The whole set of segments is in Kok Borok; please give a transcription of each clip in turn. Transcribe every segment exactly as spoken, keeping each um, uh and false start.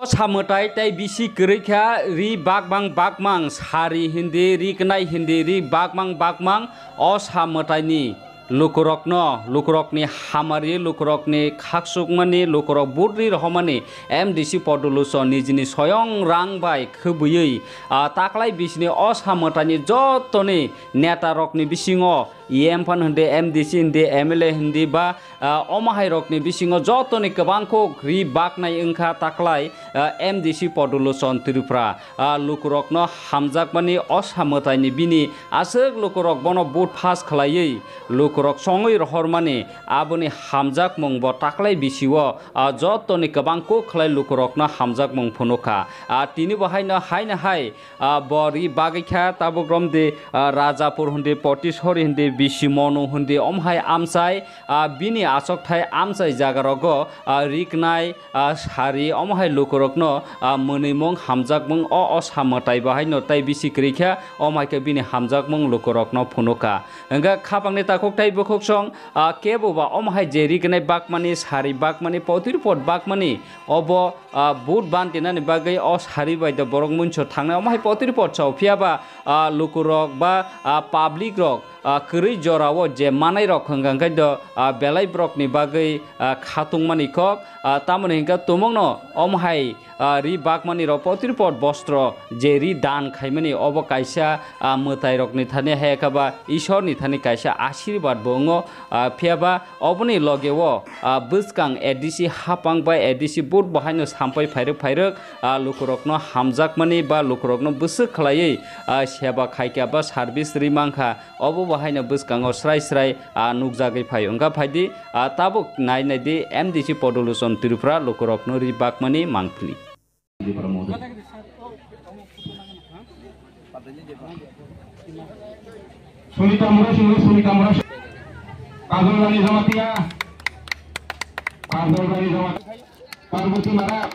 O sa mwtai tei bisi kwrwi kha ri bakmang bakmang, sari hindi, ri kwnai hindi, ri bakmang bakmang, o sa mwtaini lukurokno, lukurokni hamari, lukurokni khaksukmani, lukurok budri rohormani M D C Podoluson nijini soyong rang bai khwbwiwi, ah, taklai bisini o sa mwtaini jottoni netarokni bisingo E M phan hindi, M D C hindi, M L A hindi ba, ah, omo hai rokni bisingo jotoni kwbang kuk ri baknai wngkha taklai, ah, M D C Podoluson Tripura. Ah, lukurokno hamjakmani o sa mwtaini bini aswk lukurok bono vote pass khlaiwi lukurok chongwi rohormani aboni hamjakmung bo taklai bisio, ah, jotoni kwbang kuk khlai lukurokno hamjakmung phunukha. Ah, tini bo haino haino hai, ah, bo ri bagwi kha tabuk romdi, ah, Rajapur hindi, Potisori hindi, Bisimonu hindi, omhai amchai, ah, bini achokthai amchai jagarogo, ah, ri kwnai, ah, sari omo hai lukurokno, ah, mwnwimung hamjakmung o, o sa mwtai bahaino tei bisi kwrwi kha, omo hai khe bini hamjakmung lukurokno phunukha. Hwnkhe khapangni takhuk tei bukhuksong, ah, kebo ba omo hai je ri kwnai bakmani, sari bakmani, potirpot bakmani, obo, ah, vote ban tinani bagwi o sari bai da borok munso thangnai, omo hai potirpot sao, phiya ba, ah, lukurok ba, ah, public rok, ah, kwrwi jorao je manai rok hwnkha hwnkhe do, ah, belai borokni bagwi, ah, khatungmani kok, ah, tamoni hwnkhe tumungno omo hai, ah, ri bakmani rok potirpot bostro je ri dan khaimani obo kaisa, ah, mwtai rokni thani hai khe ba Ishorni thani kaisa asirwad bo wngo, ah, phiya ba oboni logeo, ah, bwskang A D C hapang bai A D C vote bo haino sampai phairwk phairwk, ah, lukurokno hamjakmani ba lukurokno bwswk khlaiwi, ah, seba khaikha ba service ri mankha, obo bo haino bwskango srai srai, ah, nukjagwi phai. Wngkha phaidi, ah, tabuk nai naidi M D C Podoluson Tripura lukurokno ri bakmani mangpili. Sunita Murasinghe, Sunita Murasinghe, Kajol Rani Jamatia, Kajol Rani Jamatia, Parvati Mara.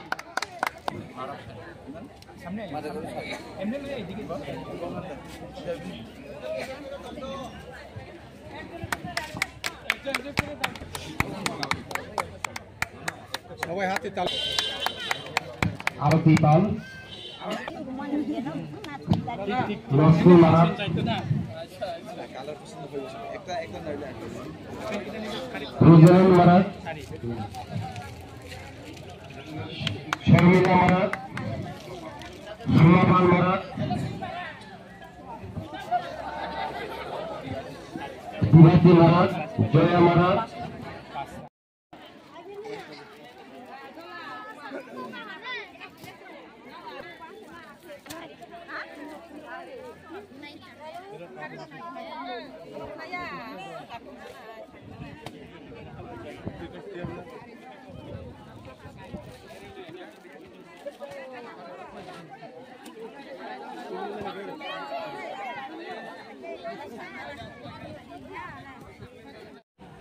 সবাই হাতে তাল। আরতি পাল, লক্ষ্মী মারা, রুজেন মারা, শর্মিলা মারা, সুমাপাল মারা, বিভাতি মারা, জয়া মারা।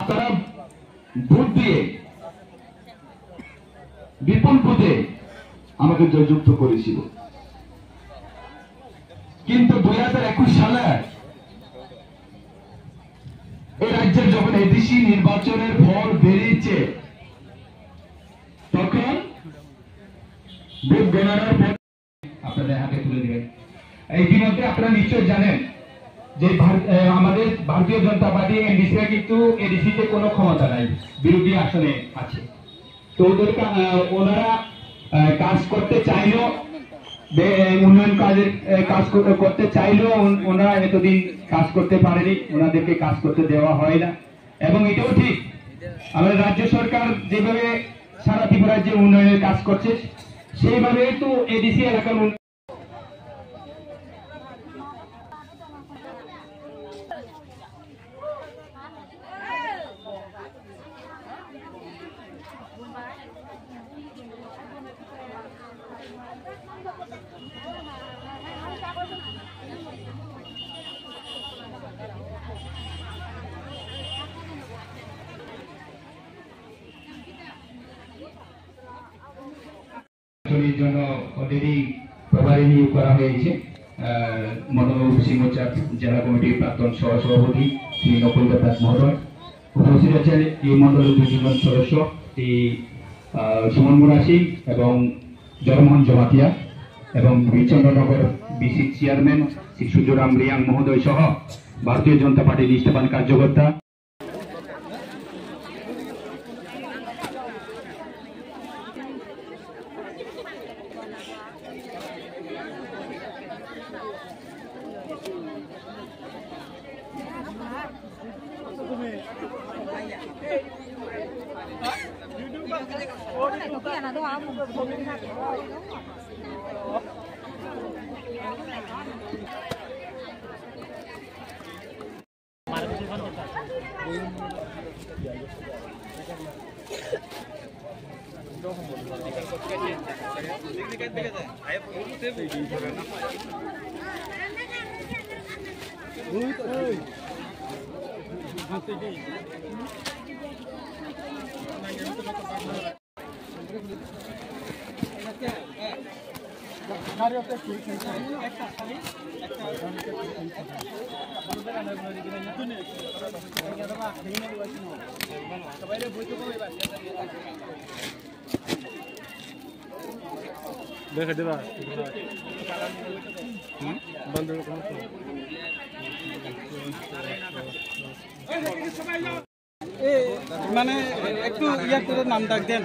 আপনারা ভোট দিয়ে বিপুল ভোটে আমাকে জয়যুক্ত করেছিল, কিন্তু দুই হাজার একুশ সালে এই রাজ্যের যখন এডিসি নির্বাচনের ফল বেরিয়েছে, তখন ভোট গণনার পর আপনাদের হাতে তুলে দিবেন। ইতিমধ্যে আপনারা নিশ্চয় জানেন যে ভার-, এ, আমাদের ভারতীয় জনতা পার্টি এনডিসি কিন্তু এডিসিতে কোনো ক্ষমতা নাই, বিরোধী আসনে আছে। তো ওদের কা-, আহ, ওনারা, আহ, কাজ করতে চাইলেও, বে-, উন্নয়ন কাজের, আহ, কাজ কর-, করতে চাইলেও ওন-, ওনারা এতদিন কাজ করতে পারেনি, ওনাদেরকে কাজ করতে দেওয়া হয় না। এবং এটাও ঠিক, আমাদের রাজ্য সরকার যেভাবে সারা ত্রিপুরার যে উন্নয়নের কাজ করছে, সেইভাবে তো এডিসি এলাকার উন্নয়ন নির্বাচনের জন্য already প্রভারী নিয়োগ করা হয়েছে। আহ, মণ্ডল সিংহচাঁদ জেলা কমিটির প্রাক্তন সহ সভাপতি শ্রী নকুল দেবনাথ মহোদয় উপস্থিত আছেন। এই মণ্ডলের দুইজন সদস্য শ্রী, আহ, সুমন মুরাসি এবং জগমোহন জমাতিয়া এবং বীরচন্দ্রনগর বিসি চেয়ারম্যান শ্রী সুজুরাম রিয়াং মহোদয় সহ ভারতীয় জনতা পার্টির নিষ্ঠাবান কার্যকর্তা। Deja, deja. Hmm? Bando. এ, মানে, একটু ইয়া করে নাম ডাক দেন।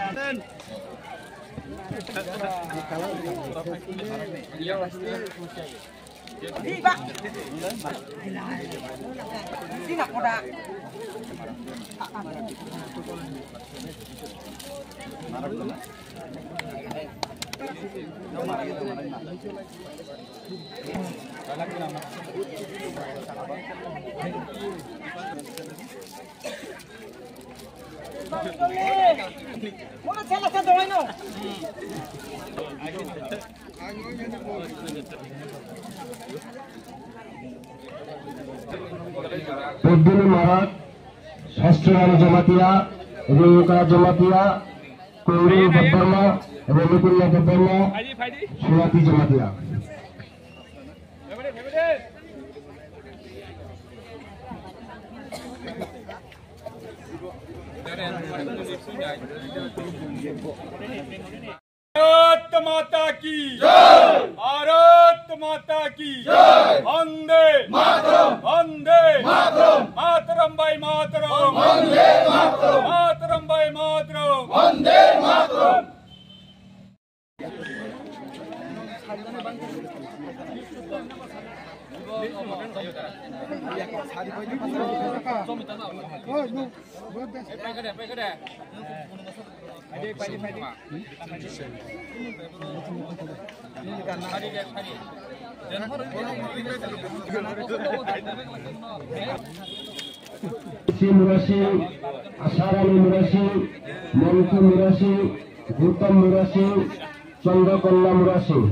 Pudini Marak, Sastram Jamatia, Ringka Jamatia, Kuru Debbarma, Renikunna Debbarma, Sunati Jamatia. Bharat माता की जय। भारत माता की जय। वंदे मातरम। वंदे मातरम। मातरम भाई मातरम। वंदे मातरम। मातरम भाई मातरम। वंदे Mataram. Murasing, Asarani Murasing, Montu Murasing, Gautam Murasing, Chandrakanta Murasing.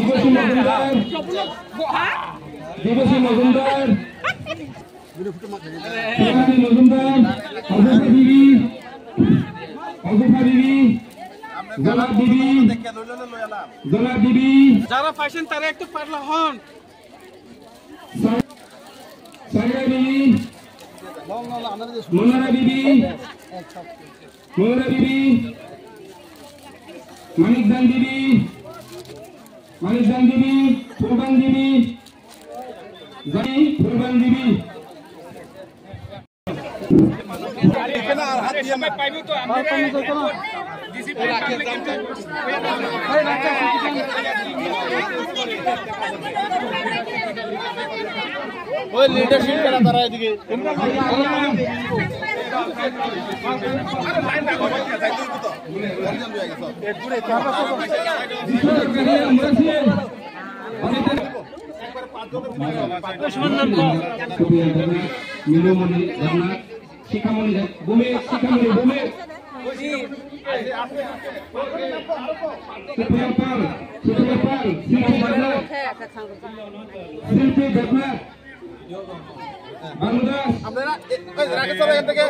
Debashi Majumdar, Debashi Majumdar, Debashi Majumdar, Azufa Bibi, Azufa Bibi, Jalak Bibi, Jalak Bibi. যারা পাইছেন তারা একটু পাতলা হন। Sa-, Saira Bibi, Monara Bibi, Monara Bibi, Manikdan Bibi, Manikdan Bibi, Purban Bibi, Jai Purban Bibi. ওই লিডারশিপ করা তারা এদিকে। Milomoni Debnath, Sikhamoni Deb-, Bumi, Sikhamoni Bumi. Supriya Pal, Supriya Pal, Silpi Debnath. Silpi Debnath. Bangladesh. Abdullah, eh, eh, Rakesh, solo, yang tengah.